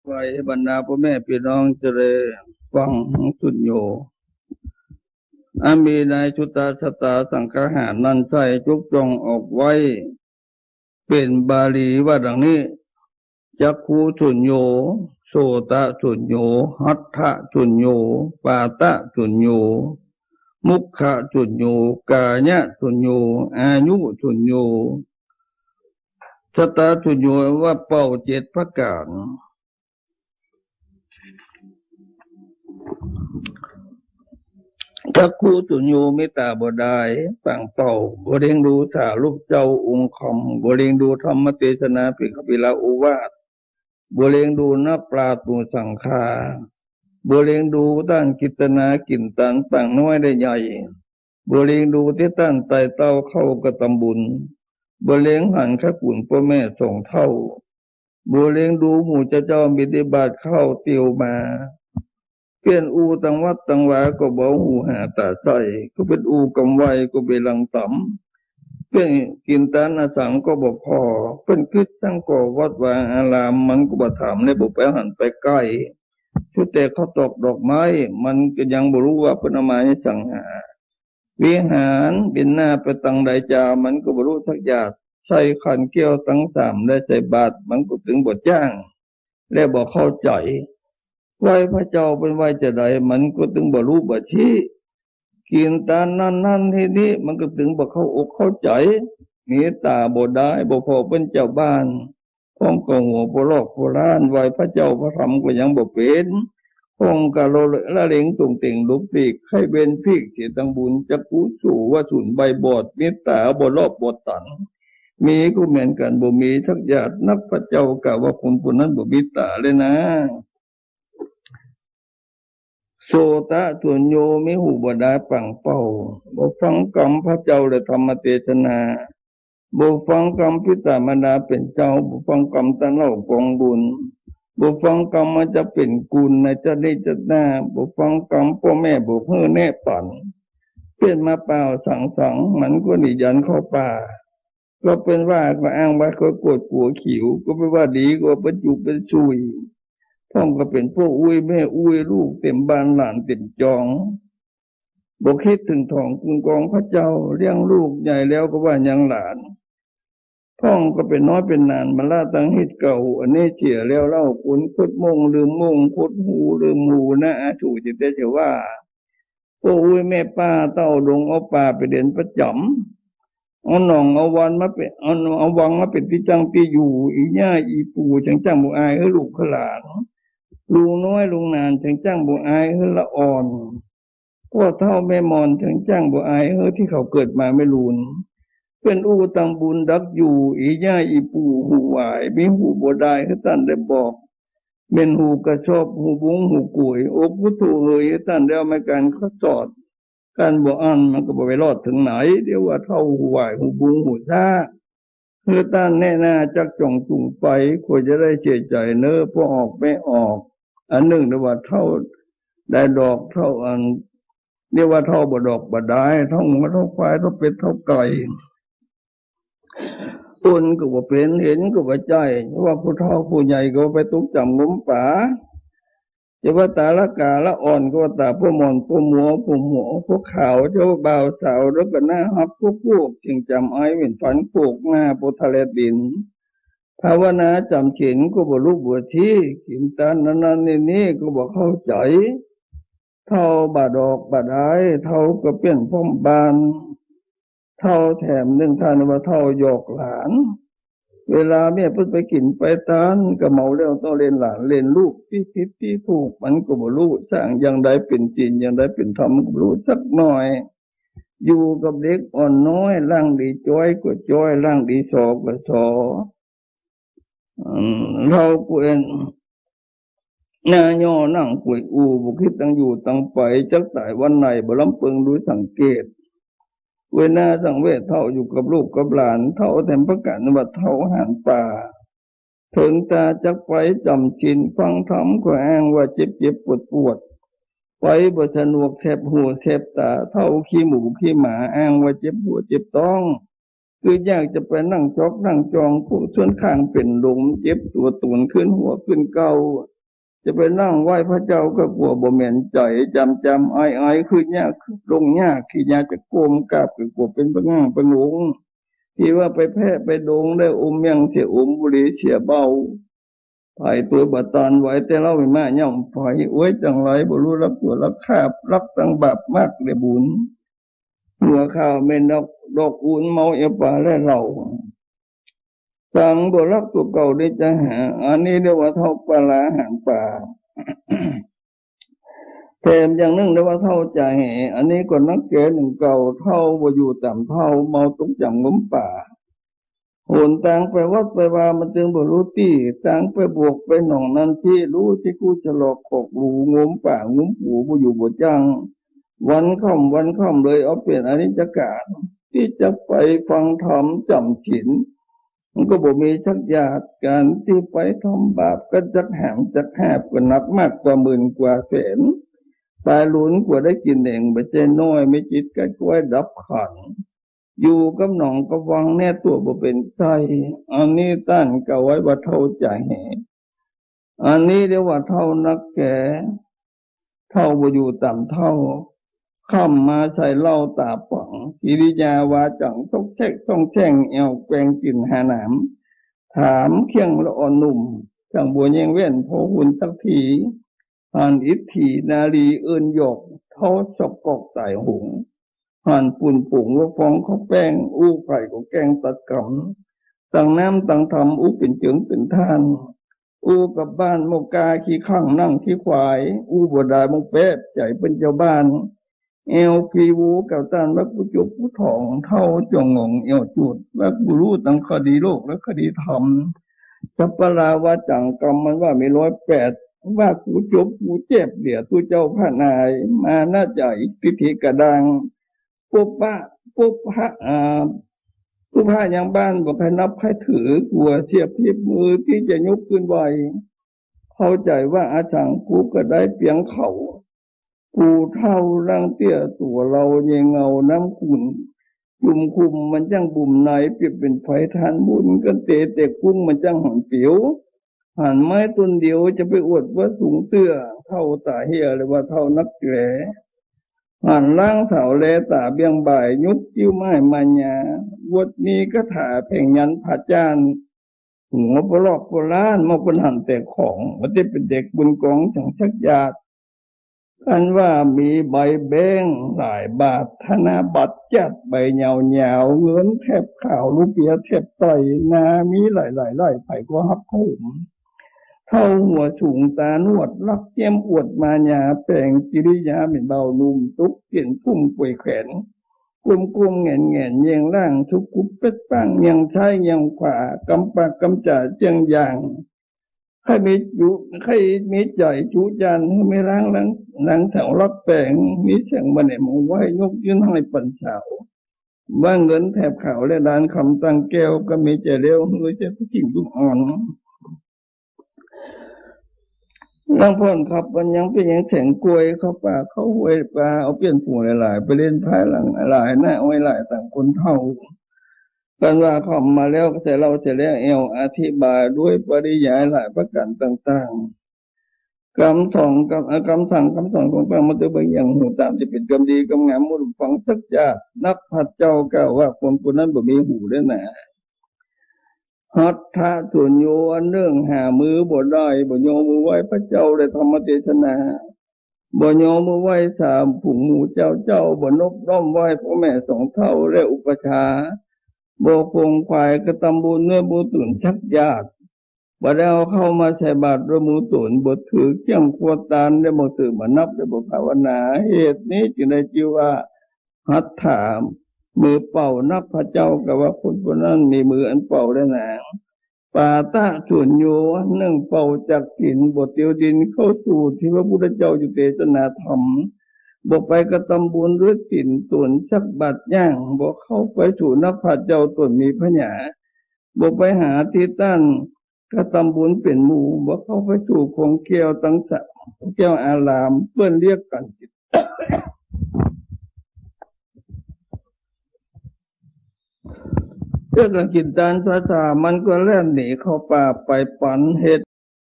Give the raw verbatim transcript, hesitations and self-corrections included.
ไหว้บรรดาป้อแม่ปี้น้องจะได้ฟังสุญโญ อันมีในสุตตะสตาสังคหารนั้นใช้จุกจ่องออกไว้ เป๋นบาลีว่าดังนี้ จักขุสุญโญ โสตะสุญโญ ฮัตถะสุญโญ ปาตะสุญโญ มุขะสุญโญ กายะสุญโญ อายุสุญโญ สตาสุญโญ ว่าเป้าเจ็ดประก๋าน จักขุสุญโญ มีต๋าบ่ดาย ปางเป้า บ่เล็งดูสารูปเจ้าองค์คำ บ่เล็งดูธรรมเตสนาเป๋นคัมภีรโอวาท บ่เล็งดูนักปราชญ์หมู่สังฆา บ่เล็งดูต้านกิตตนากิ๋นตานปางน้อยและใหญ่ บ่เล็งดูตี้ต้านไต่เต้าเข้ากระตำบุญ บ่เล็งหันขะกุ๋นป้อแม่สองเฒ่า บ่เล็งดูหมู่เจ้าเจ้าบิณฑบาตเข้าเตียวมา เปื้อนอู่ตังวัดตังวาก็บ่ฮู้หาต๋าใส่ ก็เป๋นอู่กำไวก็เป๋นหลังต๋ำ เปื้อนกิ๋นตานอะสังก็บ่ผ่อ เปื้อนกึ๊ดสังก็วัดวาอาราม มันก็บ่ถามและบ่ไปหันไปใก้ สุดแต่เข้าตอกดอกไม้ มันก็ยังบ่ฮู้ว่าเปิ้นเอามาหยังสังหา วิหารเป๋นหน้าไปตังใดจา มันก็บ่ฮู้สักอย่าง ใส่ขันแก้วตังสามและใส่บาตร มันก็ตึงบ่จ้าง และบ่เข้าใจ๋ ไหว้พระเจ้าเปิ้นไหว้จาใด มันก็ตึงบ่ฮู้บ่ซี้ กิ๋นตานนั้นนั้นตี้นี้ มันก็ตึงบ่เข้าอกเข้าใจ๋ มีต๋าบ่ดาย บ่ผ่อเปิ้นเจ้าบ้าน พ่องก็หัวโปลอกโปล้าน ไหว้พระเจ้าพระธรรมก็ยังบ่เป๋น พ่องก็ละเลงตุงเต็งลุกปีก ใค่เว้นปีกเสียตังบุญ จักขุสูว่าสูญใบบอด มีต๋าบ่รอบบ่ตัน มีก็เหมือนกั๋น บ่มีสักอย่าง นับพระเจ้ากล่าวว่าคนผู้นั้นบ่มีต๋าเลยนา โสตะสุญโญ มีหูบ่ดายปางเป้า บ่ฟังกำพระเจ้าและธรรมเตสนา บ่ฟังกำปิต๋ามารดาเป๋นเจ้า บ่ฟังกำต้านเหล่ากองบุญ บ่ฟังกำมันจะเป๋นกุณในจาตินี้จาติหน้า บ่ฟังกำป้อแม่บ่หื้อแนะปั๋น เปื้อนมาเปล่าสังสัง มันก็หนียันเข้าป่า ก็เป๋นว่าก็อ้างว่าก็กวดกั๋วขิว ก็เป๋นว่าดีก็ว่าเป๋นจุเป๋นจุย พ่องก็เป๋นป้ออุ๊ยแม่อุ๊ย ลูกเต๋มบ้านหลานเต๋มจอง บ่กึ๊ดเถิงถองกุณกองพระเจ้า เลี้ยงลูกใหญ่แล้วก็ว่ายังหลาน พ่องก็เป๋นน้อยเป๋นหนาน มาละตังเหตุเก่า อันนี้เสียแล้วเล่า คนคดโม่งลืมโม่ง คดฮูลืมฮูนะ อาถูกจิตเตจะว่า ป้ออุ๊ยแม่ป้าเต้าดงเอาป่าไปเดินประจ๋ำ เอาหนองเอาวันมาเป๋น เอา เอาวังมาเป๋นตี้จั้งตี้อยู่ อี่ย่าอี่ปู่จั่งจ้างบ่อายหื้อลูกหื้อหลาน ลุงน้อยลุงหนานจั่งจ้างบ่อายหื้อละอ่อน ป้อเฒ่าแม่หม่อนจั่งจ้างบ่อายหื้อตี้เขาเกิดมาไม่ลูน เปื้อนอู้ตังบุญดักอยู่ อี่ย่าอี่ปู่หูหวาย มีหูบ่ดายหื้อต้านได้บอก เม้นหูกระชอบ หูบุ้งหูกุ๋ย อกพุทโธเหยหื้อต้านได้เอาไม้กานข้อสอด กานบ่อั้นมันก็บ่ไปรอดเถิงไหน เดี๋ยวว่าเฒ่าหูหวายหูบุ้งหูซ้า หื้อต้านแนะนาจักจ่องจุ่งไป ควรจะได้เสียใจ๋เน้อ ป้อออกแม่ออก อันนึ่งเรียกว่าเฒ่าได้ดอก เฒ่าอัน เรียกว่าเฒ่าบ่ดอกบ่ดาย เฒ่างัวเฒ่าควาย เฒ่าเป็ดเฒ่าไก่ คนก็บ่เป๋น เห็นก็บ่ใจ้ ว่าผู้เฒ่าผู้ใหญ่ก็ไปตกจ๋ำงมป๋า จะว่าต๋าละก๋าละอ่อนก็ว่าต๋าป้อหม่อนป้อหมัวป้อหมัวป้อขาว จะว่าบ่าวสาวแล้วก็น่าฮักกุ๊กกุ๊ก จึงจ๋ำอายเหม็นฟันโขกหน้าป้อทะเลดิน ภาวนาจ๋ำศีลก็บ่ฮู้บ่ซี้ กิ๋นตานนั้นนั้นนี่นี่ก็บ่เข้าใจ๋ เฒ่าบ่ดอกบ่ดาย เฒ่าก็เปื้อนพ่อมบ้าน เฒ่าแถมนึ่งต้านว่าเฒ่าหยอกหลาน เวลาแม่เปิ้นไปกิ๋นไปตานก็เมาแล้วต้องเล่นหลานเล่นลูก ตี้ผิดตี้ถูกมันก็บ่ฮู้ สร้างอย่างใดเป๋นศีลอย่างใดเป๋นธรรมก็บ่ฮู้สักหน่อย อยู่กับเด็กอ่อนน้อย ล่างดีจ้อยก็จ้อย ล่างดีซอก็ซอ อืม เฒ่าเปื้อน หน้าย่อนั่งกุยอู่ บ่กึ๊ดตังอยู่ตังไป จักต๋ายวันไหนบ่ลำเปิงดูสังเกต เวทนาสังเวชเฒ่าอยู่กับลูกกับหลาน เฒ่าแถมประกาศว่าเฒ่าหานป่า เถิงตาจักไปจ๋ำศีลฟังธรรมก็อ้างว่าเจ็บเจ็บปวดปวด ไปบ่สะดวกแสบหูแสบต๋า เฒ่าขี้หมูขี้หมาอ้างว่าเจ็บหัวเจ็บต๊อง คืออยากจะไปนั่งจ๊อกนั่งจอง พวกส่วนข้างเป๋นลม เจ็บตั๋วต๋นขึ้นหัวขึ้นเก๊า จะไปนั่งไหว้พระเจ้าก็กั๋วบ่แหมนใจ๋ จ๋ำๆ อายๆ ขึ้นยากลงยาก ขี้ยากจะก้มกราบ ก็กั๋วเป๋นผะง่างผะงง ตี้ว่าไปแพะไปดงได้อมเมี่ยงเสีย อมบุหรี่เสียเบา ไผตั๋วบ่ตันไหว แต่เหล้าไม่มาย่อมไผ อวยจังไรบ่ฮู้ลักตั๋วลักคาบ ลักตังบาปมากและบุญ หัวข้าวแม่นดอก ดอกอูน เมาเอวป๋าและเหล้า สังบ่ลักตั๋วเก่าได้จะหา อันนี้เรียกว่าเฒ่าปลาหางป๋า แถมอย่างนึ่งเรียกว่าเฒ่าจ๋าแห อันนี้ก็นักแก๋นึ่งเก่า เฒ่าบ่อยู่ต๋ามเฒ่า เมาตกจ๋ำงมป๋า หนตางไปวัดไปวามันจึงบ่ฮู้ตี้ ตางไปบวกไปหนองนั้นตี้ ฮู้ตี้กู้จะหลอกขอกหลู งมป๋างมปูบ่อยู่บ่จั้ง วันค่ำวันค่ำเลยเอาเป๋นอนิจจการ ตี้จะไปฟังธรรมจ๋ำศีล มันก็บ่มีจักญาติ ก๋านตี้ไปทำบาปก็จักหามจักหาบ ก็นับมากกว่าหมื่นกว่าแสน ป๋าหลุนกว่าได้กิ๋นเอง บ่ใจ้น้อย มีจิตใก้ก้อยดับขัน อยู่กับหนองกับวัง แน่ตั๋วบ่เป๋นใจ้ อันนี้ต้านกล่าวไว้ว่าเฒ่าจ๋าแห อันนี้เรียกว่าเฒ่านักแก๋ เฒ่าบ่อยู่ต๋ามเฒ่า ค่ำมาใส่เหล้าต๋าป๋อง กิริยาวาจ๋าซอกแซกซ่องแซ่ง แอ่วแกว่งกิ๋นหาหนาม ถามเคี่ยงละอ่อนหนุ่ม จั่งบ่แยงแว่นผ่อหุ่นสักที หันอิฐินารีเอิ้นหยอก เฒ่าซอกกอกต๋ายโหง หันฝุ่นปุ๋งว่าฟองข้าวแป้ง อู้ใผก็แกล้งตัดกำ ตังน้ำตังธรรม อู้เป๋นเจิงเป๋นต้าน อู้กับบ้านหมอกกาขี้ข้างนั่งขี้ควาย อู้บ่ดายหมอกแป๊บ ใจ๋เปิ้นเจ้าบ้าน แอ่วผีหูเก่าต้าน ว่ากูจบกูถ่อง เฒ่าจ่องหงองแอ่วจูด ว่ากูฮู้ตังคดีโลกและคดีธรรม สัปปะราวาจ๋ากำ มันว่ามีร้อยแปด ว่ากูจบกูแจ๊บเหลือตู้เจ้าพระนาย มานะจ๋าย ทิฐิกะด้าง ปุพพะ ปุพพะ อ่า ปุพพะยังบ้านบ่ใค่นับใค่ถือ กั๋วเสียผิดมือตี้จะยกขึ้นไหว เข้าใจ๋ว่าอาสัง กูก็ได้เปียงเขา กูเฒ่าร่างเตี้ยตั๋วเลา เยเงาน้ำขุ่น จุ่มคุมมันจั้งบุ่มใน เปรียบเป๋นไฟถ่านบุ่น กันเต๋แตกฟุ้งมันจั้งหันเปียว หันไม้ต้นเดียวจะไปอวดว่าสูงเตื้อ เฒ่าต๋าเหี่ยเลยว่าเฒ่านักแก๋ หันล้างเสาแลต๋าเบี่ยงบ่าย ยกจิ้วไม้มายา อวดมีคาถาแผ่งยันผาจ้าน หัวปลอกปล้าน มาเปิ้นหันแตกของ บ่ได้เป๋นเด็กบุญกองจังจักญาติ อันว่ามีใบแบงก์หลายบาท ธนบัตรจัดใบยาวๆ เงินแถบขาว รูเปียแถบไตร นามีหลายๆ ไร่ ใผก็ฮักโหม เฒ่าหัวสูงต๋าหนวด ลักเยี่ยมอวดมายา แป๋งกิริยาเหม็นเบา หนุ่มตุ๊กเตียนกุ้มป่วยแขน ก้มๆ แหงนๆ เยียงล่าง ทุบกุบเป็ดป้าง เยียงซ้ายเยียงขวา กำปากกำจ๋าเจียงอย่าง ใค่มีจุ ใค่มีใจ๋จุจาน หื้อมีล้างหลัง หลังแถวลักแป๋ง มีเสียงบ่าแหนมเอาไว้ ยกยื่นหื้อปันสาว ว่าเงินแถบขาวและดานคำตังแก้ว ก็มีใจ๋เลี้ยว หื้อเจ้าผู้หญิงลูกอ่อน หลังพ่นขับมันยังเป๋นยังแสงกล้วย เข้าป่าเข้าห้วยปลา เอาเปี้ยนฝูงหลายๆ ไปเล่นพายหลังหลาย หน้าอ้อยหลายต่างคนเฒ่า กันว่าเข้ามาแล้วก็ใส่เหล้าใส่แล้วแอ่ว อธิบายด้วยปริยายหลายประการต่างๆ กำสองกำ เอ่อ กำสั่งกำสอนของพระมาเตอร์เบิ่งอย่างหู ต๋ามจะเป๋นกำดีกำงาม หมู่ฟังสักจาด นักพระเจ้ากล่าวว่าคนผู้นั้นบ่มีหูแล้วนา หัตถะสุญโญ อันนึ่งหามือบ่ได้ บ่ยอมือไหว้พระเจ้าและธรรมเตสนา บ่ยอมือไหว้สามฝูงหมู่เจ้าเจ้า บ่นบน้อมไหว้พ่อแม่สองเฒ่าและอุปัชฌาย์ บ่ขวนขวายกระตำบุญด้วยหมู่ต๋นสักจาด บ่ได้เอาข้าวมาใส่บาตรด้วยหมู่ต๋น บ่ถือเขี้ยงครัวตาน และบ่ถือหมากนับ และบ่ภาวนา เหตุนี้จึงได้จื้อว่า หัตถะ มือเป่า นักพระเจ้ากล่าวว่าคนผู้นั้นมีมืออันเป่าแล้วนา ปาทะสุญโญ นึ่งเป่าจากศีล บ่เตียวดินเข้าสู่ตี้พระพุทธเจ้าจะเตสนาธรรม บ่ไปกระตำบุญด้วยตี๋นต๋นสักบาดย่าง บ่เข้าไปสู่นักพระเจ้าต๋นมีผญา บ่ไปหาตี้ต้านกระตำบุญเป๋นหมู่ บ่เข้าไปสู่ของแก้วตังสะ ของแก้วอาราม เปิ้นเรียกกั๋น เรียกกั๋นกิ๋นตานภาษา มันก็แล่นหนีเข้าป่าไปปันเหตุ